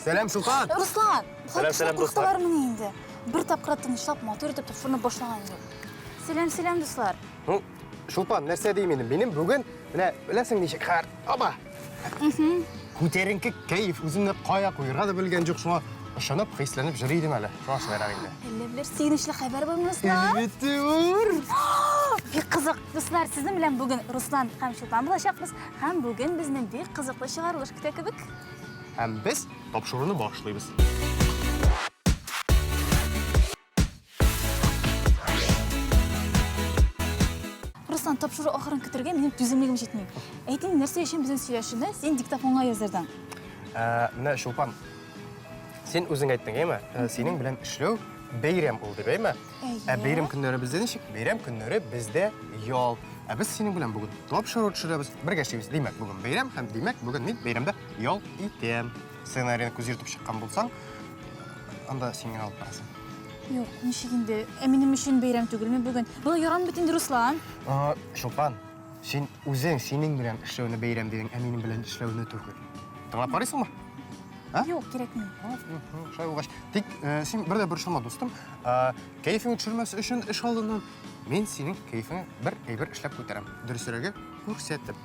Сәлам, Чулпан! Руслан! Сәлам, сәлам, дуслар. Куркыталар мине инде. Бер тапкыр тынычлап, матур итеп тапшыруны башлаган юк. Сәлам, сәлам, дуслар. Ну, Чулпан, нәрсә дим инде? Минем бүген, менә беләсең ничек хәл. Аба! Күтәренке кәеф, үземне кая куярга да белгән юк, шуңа ышанып, хисләнеп җыри идем әле. Шуңа шулайрак инде. Әллә берәр сөенечле хәбәр бармы, Руслан? Әлбәттә, бар. Бик кызык. Дуслар, сезнең белән бүген Руслан һәм Чулпан булачакбыз. Һәм бүген безне бик кызыклы чыгарылыш көтә кебек. Һәм без тапшыруны башлыйбыз. Руслан, тапшыру ахырын көтәргә минем түземлегем җитми. Әйт инде, нәрсә өчен безнең сөйләшүне син диктофонга яздырдың? Ә, менә, Чулпан, син үзең әйттең, әйме? Ә, Синең белән эшләү бәйрәм ул дип, әйме? Әйе. Ә бәйрәм көннәре бездә ничек? Бәйрәм көннәре бездә ял. Ә без синең белән бүген тапшыру төшерәбез, бергә эшлибез. Димәк, бүген бәйрәм һәм димәк, бүген мин бәйрәмдә ял итәм. Сценарийны күз йөртеп чыккан булсаң, анда син генә алып барасың. Юк, ничек инде? Ә минем өчен бәйрәм түгелме бүген? Болай ярамый бит инде, Руслан. Чулпан, син үзең синең белән эшләүне бәйрәм дидең, ә минем белән эшләүне түгел. Тыңлап карыйсыңмы? А? Юк, кирәкми. Шулай булгач, тик э, син бер дә борчылма, дустым. Э, кәефеңне төшермәс өчен эш алдыннан мин синең кәефеңә бер әйбер эшләп күтәрәм. Дөресрәге, күрсәтеп.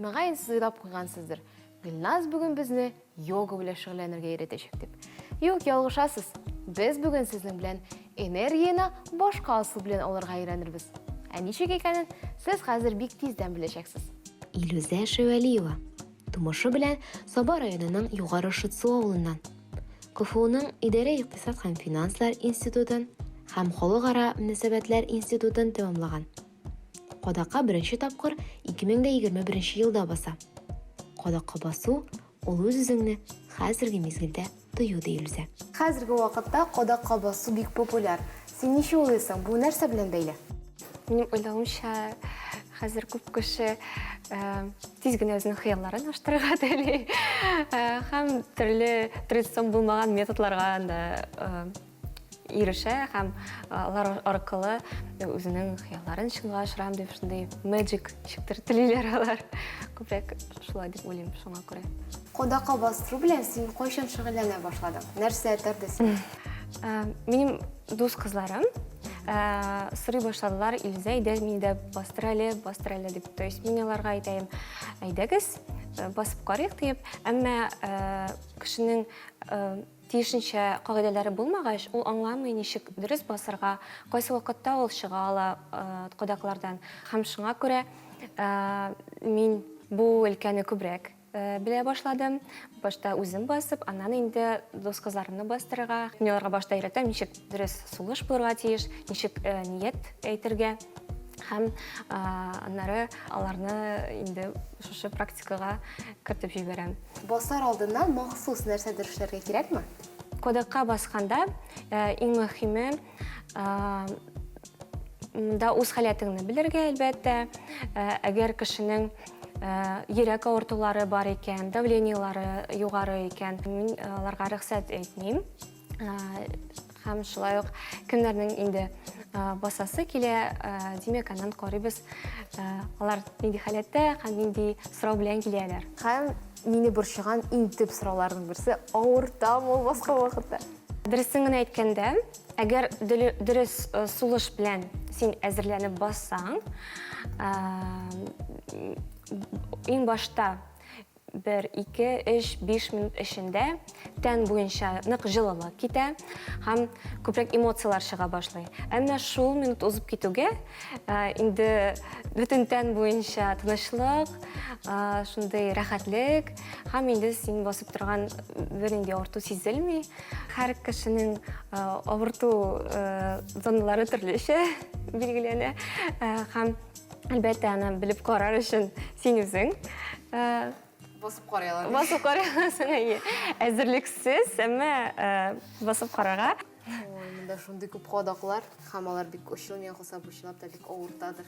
Мөгаен сез уйлап куйгансыздыр, Гөлназ бүген безне йога белән шөгыльләнергә өйрәтәчәк дип. Юк, ялгышасыз. Без бүген сезнең белән энергияне башка ысул белән алырга өйрәнербез. Ә ничек икәнен сез хәзер бик тиздән беләчәксез. Илүзә Шәвәлиева, тумышы белән Саба районының Югары Шытсу авылыннан. КФУның Идарә икътисад һәм финанслар институтын һәм Халыкара мөнәсәбәтләр институтын тәмамлаган. Кадакка беренче тапкыр 2021 елда баса. Кадакка басу ул үз-үзеңне хәзерге мизгелдә тою, ди Илүзә. Хәзерге вакытта кадакка басу бик популяр. Син ничек уйлыйсың, бу нәрсә белән бәйле? Минем уйлавымча, хәзер күп кеше тиз генә үзенең хыялларын аштырырга тели һәм төрле традицион булмаган методларга да ирешә һәм алар аркылы үзенең хыялларын чынга ашырам дип шундый magic ничектер телиләр алар. Күбрәк шулай дип уйлыйм шуңа күрә. Кадакка бастыру белән син кайчан шөгыльләнә башладың? Нәрсә этәрде сине? Минем дус кызларым сорый башладылар, Илзә, әйдә, мине дә бастыр әле, бастыр әле дип. То есть мин аларга әйтәем, әйдәгез, басып карыйк диеп. Әмма кешенең тиешенчә кагыйдәләре булмагач, ул аңламый, ничек дөрес басырга, кайсы вакытта ул чыга ала кадаклардан. Һәм шуңа күрә мин бу өлкәне күбрәк белә башладым. Башта үзем басып, аннан инде дус кызларымны бастырырга. Мин аларга башта өйрәтәм, ничек дөрес сулыш булырга тиеш, ничек ният әйтергә. Һәм аннары аларны инде шушы практикага кертеп җибәрәм. Басар алдыннан махсус нәрсәдер эшләргә кирәкме? Кодекка басканда, иң мөһиме, монда үз халәтеңне белергә, әлбәттә. Әгәр кешенең йөрәк авыртулары бар икән, давлениелары югары икән, мин аларга рөхсәт итмим. Һәм шулай ук кемнәрнең инде басасы килә, димәк, аннан карыйбыз, алар нинди халәттә һәм нинди сорау белән киләләр. Һәм мине борчыган иң төп сорауларның берсе, авыртамы ул баскан вакытта? Дөресен генә әйткәндә, әгәр дөрес сулыш белән син әзерләнеп бассаң, иң башта Бер, ике, өч, биш минут эчендә тән буенча нык җылылык китә һәм күбрәк эмоцияләр чыга башлый. Әмма шул минут узып китүгә инде бөтен тән буенча тынычлык, шундый рәхәтлек һәм инде син басып торган бернинди авырту сизелми. Һәр кешенең авырту зоналары төрлечә билгеләнә һәм Әлбәттә, аны белеп карар өчен син үзең басып карый аласың. Басып карый аласың, әйе. Әзерлексез, әмма басып карарга. Ой, монда шундый күп кадаклар, һәм алар бик очлы, миңа калса, бу чынлап та бик авыртадыр.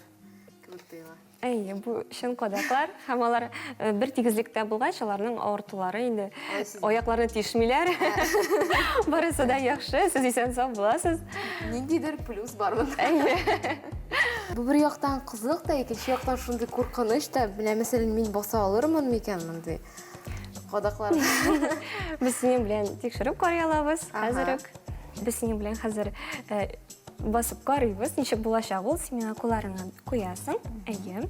кебек тоела. Әйе, бу чын кадаклар һәм алар э, бер тигезлектә булгач, аларның авыртулары инде аякларны тишмиләр. Барысы да яхшы, сез исән-сау буласыз. Ниндидер плюс бар монда. Әйе. Бу бер яктан кызык та, икенче яктан шундый куркыныч та. Менә мәсәлән, мин баса алырмын микән мондый кадакларны? Без синең белән тикшереп карый алабыз хәзер үк. Без синең белән хәзер э, Басып карыйбыз, ничек булачак ул. Син миңа кулларыңа куясың. Әйе.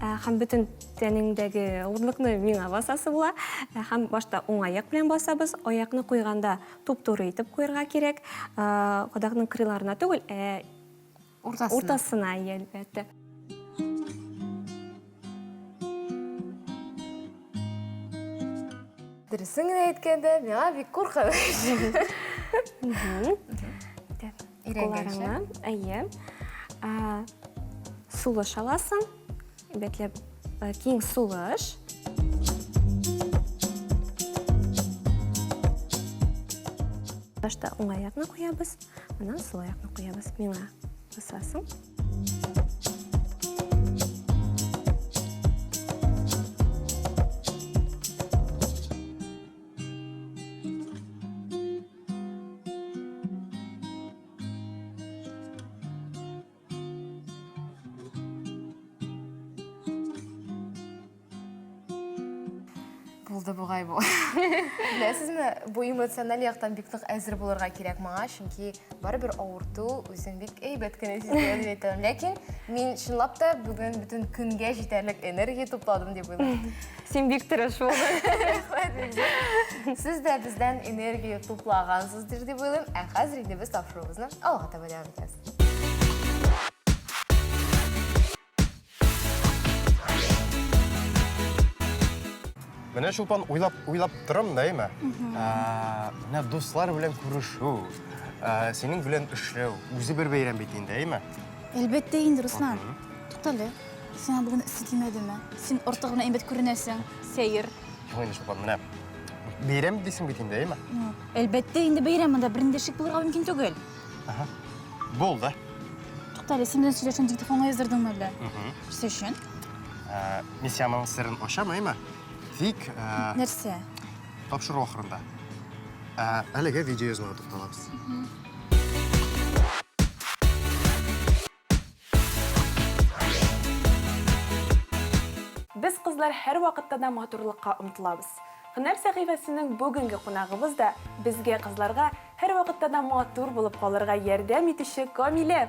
Ә, һәм бөтен тәнеңдәге авырлыкны миңа басасы була. Ә, һәм башта уң аяк белән басабыз. Аякны куйганда туп-туры итеп куярга кирәк. Ә, кадакның кырыйларына түгел, ә Уртасына. Уртасына, әйе, әлбәттә. Дөресен генә әйткәндә, миңа бик куркыныч. Өйрәнгәнчә. Әйе. Сулыш аласың. Бәтләп киң сулыш. Башта уң аякны куябыз, аннан сул аякны куябыз. Миңа басасың. Булды бугай бу. Беләсезме, бу эмоциональ яктан бик нык әзер булырга кирәк моңа, чөнки барыбер авырту үзен бик әйбәт кенә сиздерә дип әйтәм. Ләкин мин чынлап та бүген бөтен көнгә җитәрлек энергия тупладым дип уйлыйм. Син бик тырыш булдың. Рәхмәт бик зур. Сез дә бездән энергия туплагансыздыр дип уйлыйм. Ә хәзер инде без тапшыруыбызны алга таба дәвам итәбез. Менә Чулпан уйлап уйлап торам да, әйме? Менә дуслар белән күрешү, синең белән эшләү, үзе бер бәйрәм бит инде, әйме? Әлбәттә инде, Руслан. Туктале, сиңа бүген эссе тимәдеме? Син артык гына әйбәт күренәсең, сәер. Юк инде, Чулпан, менә бәйрәм дисең бит инде, әйме? Әлбәттә инде бәйрәм, монда бернинди шик булырга мөмкин түгел. Ага. Булды. Туктале, син белән сөйләшүне диктофонга яздырдыңмы әллә? Нәрсә өчен? Ә, Мин сиңа моның серен ачам, әйме? Тик ә, Нәрсә? тапшыру ахырында. Ә, әлегә видеоязмага тукталабыз. Без кызлар һәрвакытта да матурлыкка омтылабыз. Һөнәр сәхифәсенең бүгенге кунагыбыз да безгә, кызларга, һәрвакытта да матур булып калырга ярдәм итүче Камилә!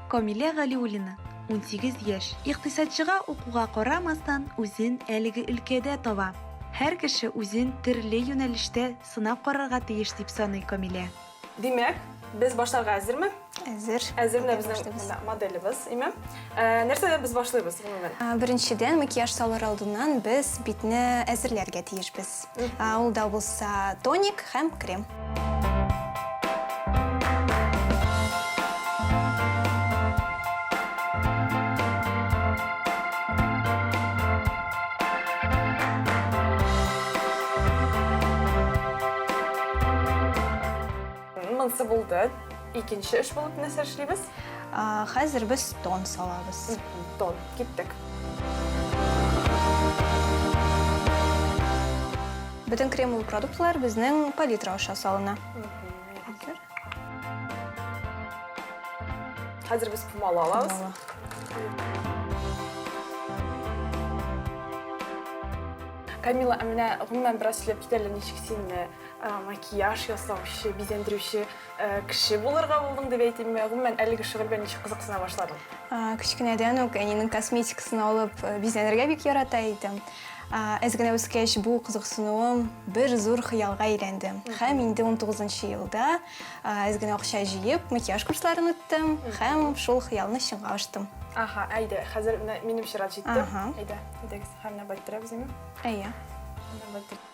Камилә Галиуллина, 18 яшь, икътисадчыга укуга карамастан, үзен әлеге өлкәдә таба. Һәр кеше үзен төрле юнәлештә сынап карарга тиеш, дип саный Камилә. Димәк, без башларга әзерме? Әзер. Әзер менә безнең монда моделебез, име? Ә, нәрсәдән без башлыйбыз, гомумән? Ә, Беренчедән, макияж салыр алдыннан без битне әзерләргә тиешбез. Ә, Ул да булса тоник һәм крем. Монысы булды. Икенче эш булып нәрсә эшлибез? Хәзер без тон салабыз. Тон. Киттек. Бөтен кремовый продуктлар безнең палитра аша салына. Хәзер. Хәзер без пумала алабыз. Камила, ә менә гомумән бераз сөйләп кит әле, ничек син макияж ясаучы, бизәндерүче кеше булырга булдың дип әйтимме? Гомумән, әлеге шөгыль белән ничек кызыксына башладың? Кечкенәдән үк әнинең косметикасын алып бизәнергә бик ярата идем. Әз генә үскәч, бу кызыксынуым бер зур хыялга әйләнде. Һәм инде 19 елда әз генә акча җыеп, макияж курсларын үттем һәм шул хыялны чынга аштым. Аһа, әйдә, хәзер менә минем чират җитте. Әйдә, әйдәгез, һәм менә байттерәбез, әйме? Әйе. Менә байттерәбез.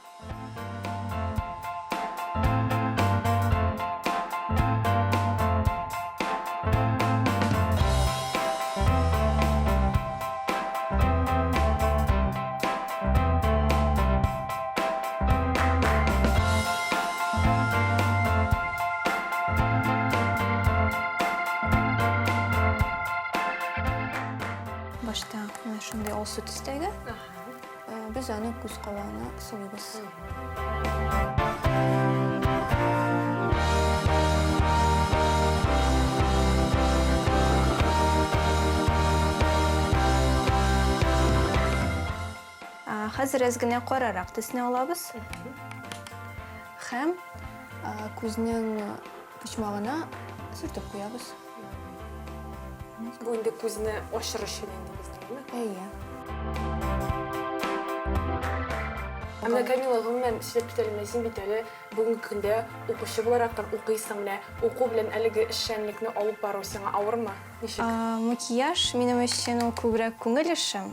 Башта. Алсу төстәге. Без аны күз кабагына сылыйбыз. Хәзер әз генә карарак төсне алабыз. Һәм күзнең почмагына сөртеп куябыз. Бу инде күзне ачыр өчен инде безнең, әйеме? Әйе. Ә менә Камила, гомумән, сөйләп кит әле, менә син бит әле бүгенге көндә укучы буларак та укыйсың, менә уку белән әлеге эшчәнлекне алып бару сиңа авырмы? Ничек? Макияж минем өчен ул күбрәк күңел эше.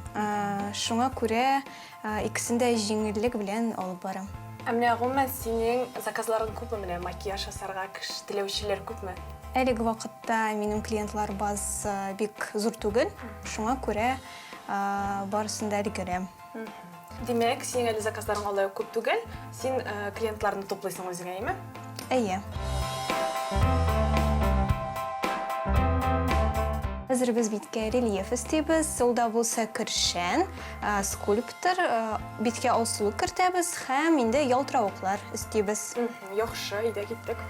Шуңа күрә Икесен дә җиңеллек белән алып барам. Ә менә гомумән синең заказларың күпме менә макияж ясарга кеш теләүчеләр күпме? Әлеге вакытта минем клиентлар базасы бик зур түгел, шуңа күрә барысын да өлгерәм. Димәк, синең әле заказларың алай ук күп түгел, син клиентларны туплыйсың үзеңә, әйеме? Әйе. Хәзер без биткә рельеф өстибез. Ул да булса кершән, скульптор, биткә алсулык кертәбез һәм инде ялтыравыклар өстибез. Яхшы, әйдә киттек.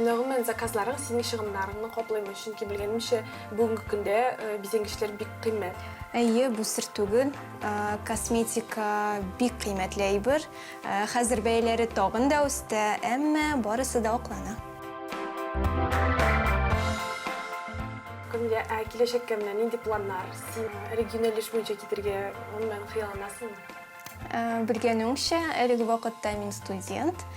Менә гомумән заказларың синең чыгымнарыңны каплыймы? Чөнки белгәнемчә, бүгенге көндә э, бизәнгечләр бик кыйммәт. Әйе, бу сер түгел. Косметика бик кыйммәтле әйбер. Хәзер бәяләре тагын да үсте, әмма барысы да аклана. Камилә, ә киләчәккә менә нинди планнар? Син әлеге юнәлеш буенча китергә гомумән хыялланасыңмы? Белгәнеңчә, әлеге вакытта мин студент.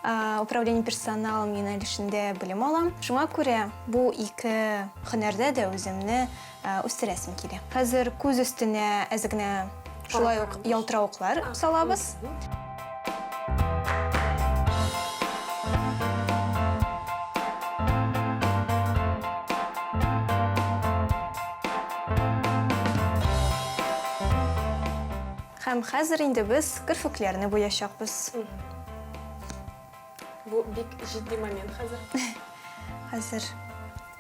Управление персоналом юнәлешендә белем алам. Шуңа күрә бу ике һөнәрдә дә үземне Үстерәсем килә. Хәзер күз өстенә әз генә шулай ук ялтыравыклар салабыз. Һәм хәзер инде без керфекләрне буячакбыз. Бу бик җитди момент хәзер. Хәзер.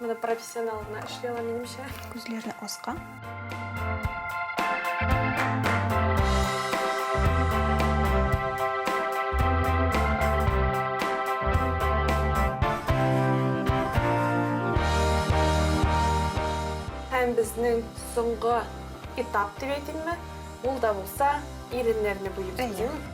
Моны профессионал гына эшли ала, минемчә. Күзләрне аска. Һәм безнең соңгы этап дип әйтимме, ул да булса иреннәрне буйыйбыз, димме?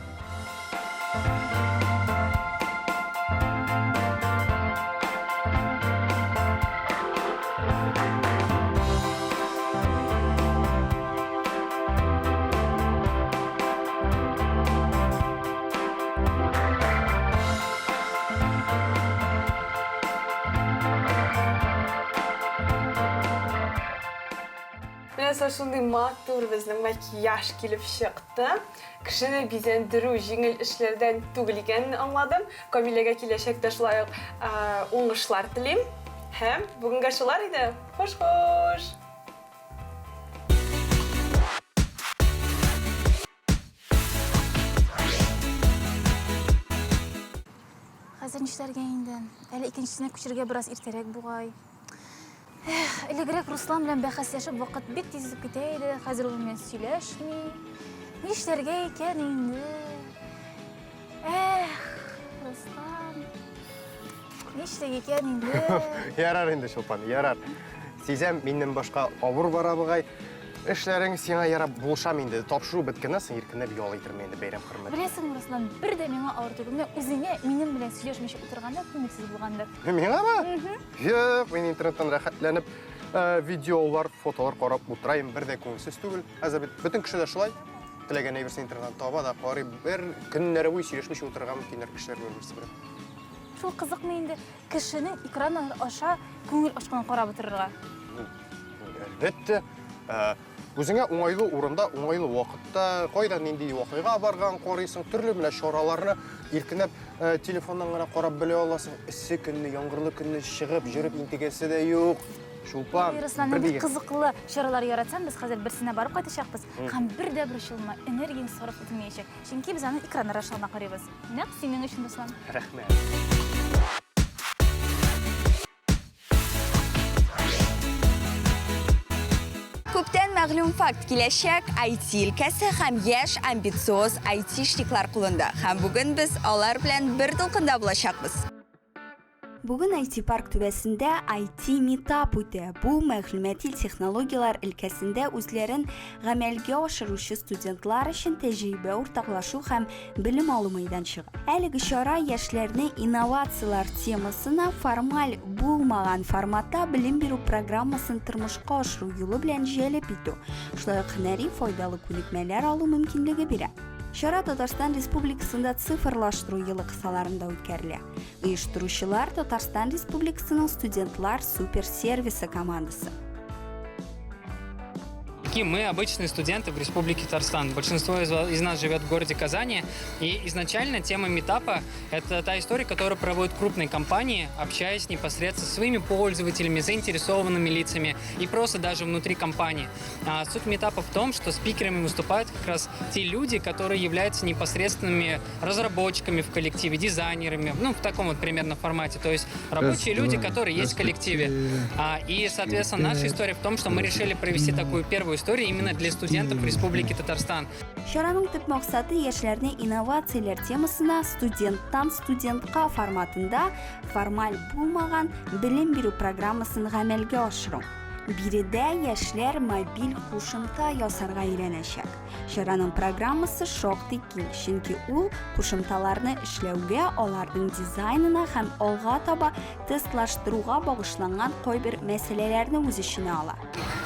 Менә шундый матур безнең макияж килеп чыкты. Кешене бизәндерү җиңел эшләрдән түгел икәнен аңладым. Камиләгә киләчәктә шулай ук уңышлар телим. Һәм бүгенгә шулар иде. Хуш-хуш! Хәзер нишләргә инде? Әле икенчесенә күчергә бераз иртәрәк бугай. Эх, элегрәк Руслан белән бәхәсләшеп вакыт бик тиз узып китә иде. Хәзер ул миннән сөйләшми. Нишләргә икән инде? Эх, Руслан. Нишлик икән инде? Ярар инде, Чулпан, ярар. Сизәм, миннән башка авыр бара бугай. Эшләрең сиңа ярап булышам инде. Тапшыру беткәннән соң иркенләп ял итермен инде бәйрәм хөрмәтенә. Беләсеңме, Руслан, бер дә миңа авыр түгел. Менә үзеңә минем белән сөйләшмичә утырганда күңелсез булгандыр. Миңамы? Юк, мин интернеттан рәхәтләнеп э, видеолар, фотолар карап утырайым, бер дә күңелсез түгел. Хәзер бит бөтен кеше дә шулай. Теләгән әйберсен интернеттан таба да карый. Бер көннәре буе сөйләшмичә утырырга мөмкиннәр кешеләр бер-берсе белән. Шул кызыкмы инде кешенең экран аша күңел ачканын карап утырырга? Әлбәттә. Э, Үзеңә уңайлы урында, уңайлы вакытта, кайда нинди вакыйга барган карыйсың, төрле менә чараларны иркенләп э, телефоннан гына карап белә аласың. Эссе көнне, яңгырлы көнне чыгып, йөреп интегәсе дә юк. Чулпан. Руслан, нинди кызыклы чаралар яратсаң, без хәзер берсенә барып кайтачакбыз һәм бер дә борчылма, энергияң сарыф ителмәячәк. Чөнки без аны экраннар аша гына карыйбыз. Нәкъ синең өчен, Руслан. Рәхмәт. Күптән мәгълүм факт, киләчәк IT өлкәсе һәм яшь амбициоз айтишниклар кулында. Һәм бүген без алар белән бер дулкында булачакбыз. Бүген IT-парк түбәсендә IT-митап үтә. Бу мәгълүмати технологияләр өлкәсендә үзләрен гамәлгә ашыручы студентлар өчен тәҗрибә уртаклашу һәм белем алу мәйданчыгы. Әлеге чара яшьләрне инновацияләр темасына формаль булмаган форматта белем бирү программасын тормышка ашыру юлы белән җәлеп итү, шулай ук һөнәри файдалы күнекмәләр алу мөмкинлеге бирә. Чара Татарстан Республикасында цифрлаштыру елы кысаларында үткәрелә. Оештыручылар Татарстан Республикасының студентлар суперсервисы командасы. Мы обычные студенты в Республике Татарстан. Большинство из, из нас живет в городе Казани. И изначально тема митапа – это та история, которую проводят крупные компании, общаясь непосредственно со своими пользователями, заинтересованными лицами и просто даже внутри компании. А суть митапа в том, что спикерами выступают как раз те люди, которые являются непосредственными разработчиками в коллективе, дизайнерами, ну, в таком вот примерно формате. То есть рабочие люди, которые есть в коллективе. А, и, соответственно, наша история в том, что мы решили провести такую первую историю именно для студентов Республики Татарстан. Чараның төп максаты яшьләрне инновацияләр темасына студенттан студентка форматында формаль булмаган белем бирү программасын гамәлгә ашыру. Биредә яшьләр мобиль кушымта ясарга өйрәнәчәк. Чараның программасы шактый киң, чөнки ул кушымталарны эшләүгә, аларның дизайнына һәм алга таба тестлаштыруга багышланган кайбер мәсьәләләрне үз эченә ала.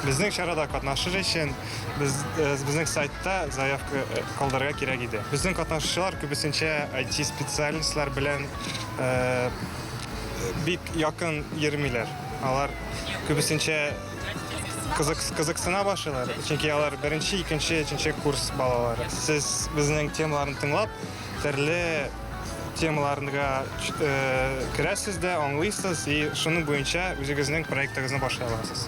Безнең чарада катнашыр өчен без э, безнең сайтта заявка э, калдырырга кирәк иде. Безнең катнашучылар күбесенчә IT специальностьлар белән э, бик якын йөрмиләр. Алар күбесенчә кызык, кызыксына башлыйлар, чөнки алар беренче, икенче, өченче курс балалары. Сез безнең темаларны тыңлап, төрле темаларга э, керәсез дә, аңлыйсыз и шуның буенча үзегезнең проектыгызны башлый аласыз.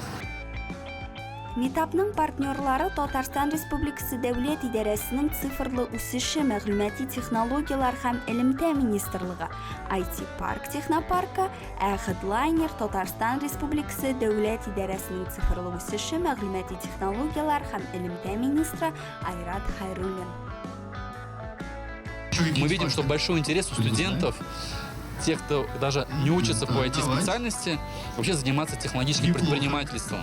Митапның партнерлары Татарстан Республикасы Дәүләт идарәсенең цифрлы үсеше, мәгълүмати технологияләр һәм элемтә министрлыгы, IT Парк технопаркы, ә хедлайнер Татарстан Республикасы Дәүләт идарәсенең цифрлы үсеше, мәгълүмати технологияләр һәм элемтә министры Айрат Хайруллин. Мы видим, что большой интерес у студентов тех, кто даже не учится по IT-специальности, вообще заниматься технологическим предпринимательством.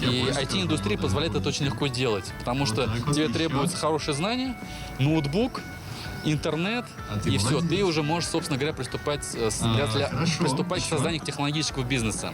И IT-индустрия позволяет это очень легко делать, потому что тебе требуются хорошие знания, ноутбук, интернет, а и все, ты уже можешь, собственно говоря, приступать, э, для, для, приступать к созданию технологического бизнеса.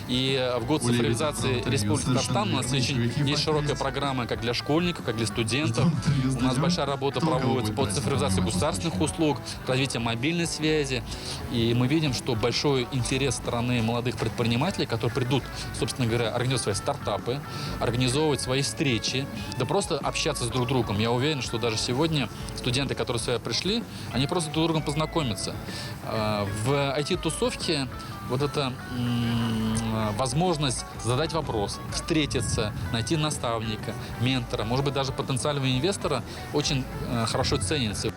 И э, в год цифровизации Республики Татарстан у нас очень есть широкая программа как для школьников, как для студентов. У нас большая работа проводится по цифровизации государственных услуг, развитию мобильной связи. И мы видим, что большой интерес страны молодых предпринимателей, которые придут, собственно говоря, организовывать свои стартапы, организовывать свои встречи, да просто общаться с друг другом. Я уверен, что даже сегодня студенты, которые сюда пришли, они просто друг с другом познакомятся. А, в IT-тусовке вот эта возможность задать вопрос, встретиться, найти наставника, ментора, может быть, даже потенциального инвестора очень э, хорошо ценится.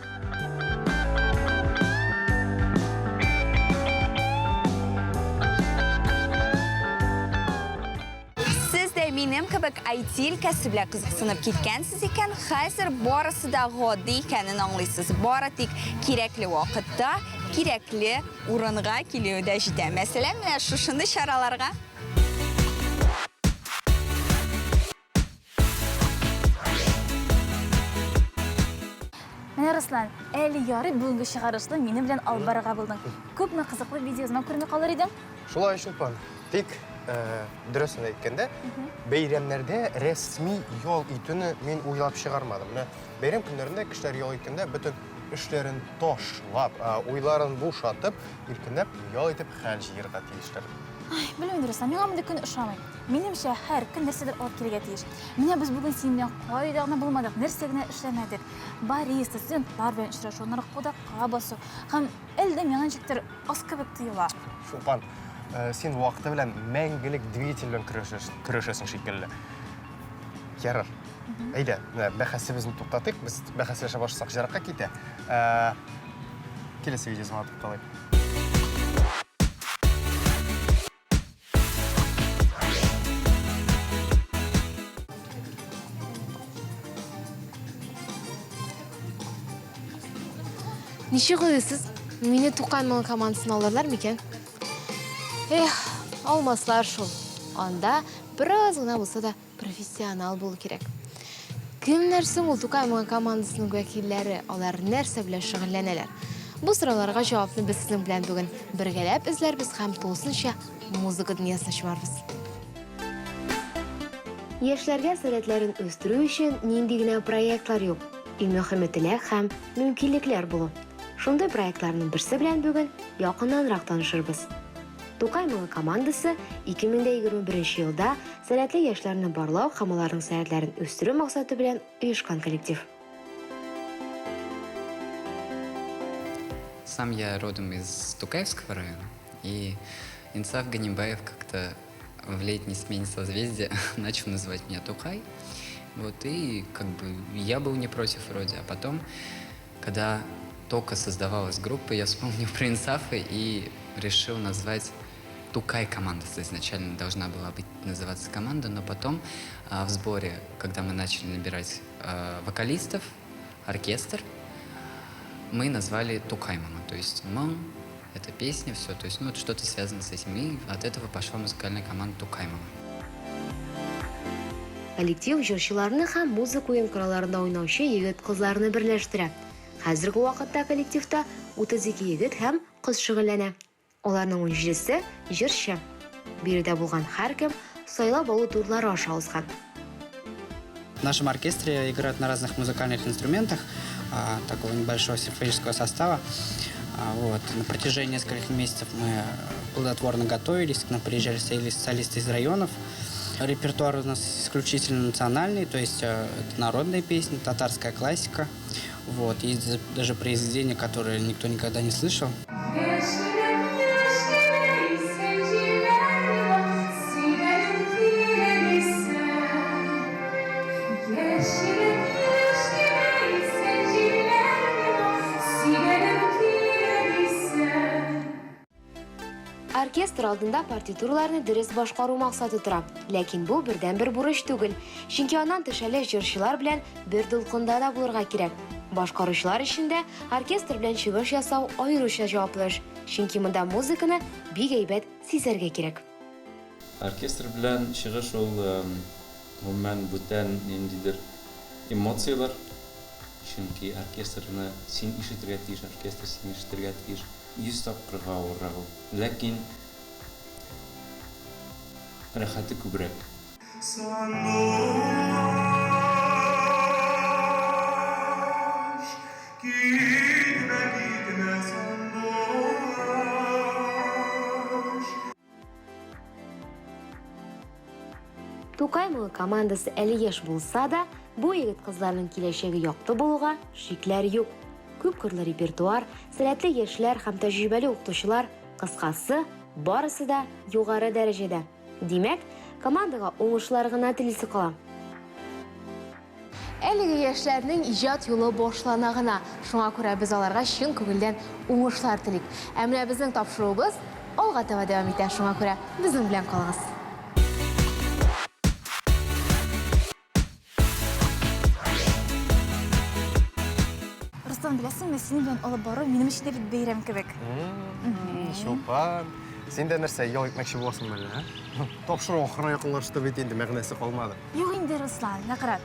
Сез дә минем кебек IT өлкәсе белән кызыксынып киткәнсез икән, хәзер барысы да гади икәнен аңлыйсыз. Бары тик кирәкле вакытта, кирәкле урынга килүе дә җитә. Мәсәлән, менә шушындый чараларга. Менә Руслан, әле ярый бүгенге чыгарышны минем белән алып барырга булдың. Күпме кызыклы видеоязма күрми калыр идең? Шулай, Чулпан. Тик, э, дөресен әйткәндә, бәйрәмнәрдә рәсми ял итүне мин уйлап чыгармадым. Менә бәйрәм көннәрендә кешеләр ял иткәндә бөтен эшләрен ташлап, э, уйларын бушатып, иркенләп ял итеп хәл җыерга тиешләр. Ай, белмим, Руслан, миңа мондый көн ошамый. Минемчә, һәр көн нәрсәдер алып килергә тиеш. Менә без бүген синең белән кайда гына булмадык, нәрсә генә эшләмәдек. Бариста, студентлар белән очрашу, аннары кунакка басу. Һәм әле дә миңа ничектер аз кебек тоела. Чулпан, Син вакыты белән мәңгелек двигатель белән көрәшәсең шикелле. Ярар. Әйдә, менә бәхәсебезне туктатыйк. Без бәхәсләшә башласак, җыракка китә. Киләсе видеозаман тукталыйк. Ничек уйлыйсыз, мине Тукай моңы командасына алырлар микән? Эх, алмаслар шул. Анда бераз гына булса да профессионал булу кирәк. Кемнәр соң ул Тукай моңы командасының вәкилләре? Алар нәрсә белән шөгыльләнәләр? Бу сорауларга җавапны без сезнең белән бүген бергәләп эзләрбез һәм тулысынча музыка дөньясына чумарбыз. Яшьләргә сәләтләрен үстерү өчен нинди генә проектлар юк. Иң мөһиме теләк һәм мөмкинлекләр булу. Шундый проектларның берсе белән бүген якыннанрак танышырбыз. Тукай моңы командасы 2021 елда сәләтле яшьләрне барлау һәм аларның сәләтләрен үстерү максаты белән оешкан коллектив. Сам я родом из Тукаевского района, и Инсаф Ганибаев как-то в летней смене созвездия начал называть меня Тукай. Вот, и как бы я был не против вроде. А потом, когда только создавалась группа, я вспомнил про Инсафа и решил назвать Тукай команда изначально должна была быть называться команда, но потом в сборе, когда мы начали набирать вокалистов, оркестр, мы назвали Тукай Мама. То есть Мам — это песня, все, то есть, ну, вот что-то связано с этим. И от этого пошла музыкальная команда Тукай Мама. Коллектив җырчыларны һәм музыка уен коралларында уйнаучы егет-кызларны берләштерә. Хәзерге вакытта коллективта 32 егет һәм кыз шөгыльләнә. Аларның унҗидесе, җырчы. Биредә булган һәркем сайлап алу турлары аша узган. В нашем оркестре играют на разных музыкальных инструментах, такого небольшого симфонического состава. Вот. На протяжении нескольких месяцев мы плодотворно готовились, к нам приезжали солисты из районов. Репертуар у нас исключительно национальный, то есть это народные песни, татарская классика. Вот. Есть даже произведения, которые никто никогда не слышал. Оркестр алдында партитураларны дөрес башкару максаты тора. Ләкин бу бердәнбер бурыч түгел. Чөнки аннан тыш әле җырчылар белән бер дулкында да булырга кирәк. Башкаручылар өчен дә оркестр белән чыгыш ясау аеруча җаваплы эш. Чөнки монда музыканы бик әйбәт сизәргә кирәк. Оркестр белән чыгыш ул, гомумән, бүтән ниндидер эмоцияләр. Чөнки оркестрны син ишетергә тиеш, оркестр сине ишетергә тиеш. 100 тапкырга авыррак ул. Ләкин рәхәте күбрәк. Сандугач, китмә, китмә, сандугач. Тукай моңы командасы әле яшь булса да, бу егет-кызларның киләчәге якты булуга шикләр юк. Күпкырлы репертуар, сәләтле яшьләр һәм тәҗрибәле укытучылар, кыскасы, барысы да югары дәрәҗәдә. Димәк, командага уңышлар гына телисе кала. Әлеге яшьләрнең иҗат юлы башлана гына. Шуңа күрә без аларга чын күңелдән уңышлар телик. Ә менә безнең тапшыруыбыз алга таба дәвам итә. Шуңа күрә безнең белән калыгыз. Руслан, беләсеңме, синең белән алып бару минем өчен дә бит бәйрәм кебек. Чулпан, син дә нәрсә, ял итмәкче буласыңмы әллә, ә? Тапшыру ахырына якынлашты бит инде, мәгънәсе калмады. Юк инде, Руслан, менә кара,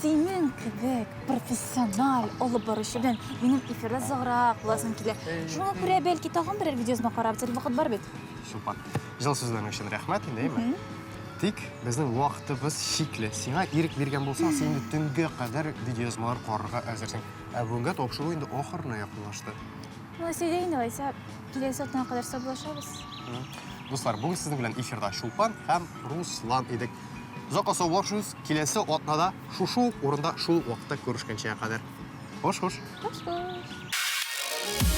синең кебек профессиональ алып баручы белән минем эфирда озаграк буласым килә. Шуңа күрә, бәлки, тагын берәр видеозма карабыз, әле вакыт бар бит. Чулпан, җылы сүзләрең өчен рәхмәт инде, әйме? Тик безнең вакытыбыз чикле. Сиңа ирек биргән булсаң, син инде төнгә кадәр видеоязмалар карарга әзерсең. Ә бүгенгә тапшыру инде ахырына якынлашты. Ну, әйдә инде, алайса, киләсе атнага кадәр саубуллашабыз. Дуслар, бүген сезнең белән эфирда Чулпан һәм Руслан идек. Озакка саубуллашыгыз. Киләсе атнада шушы ук урында шул ук вакытта күрешкәнчә кадәр. Хуш-хуш. Хуш-хуш.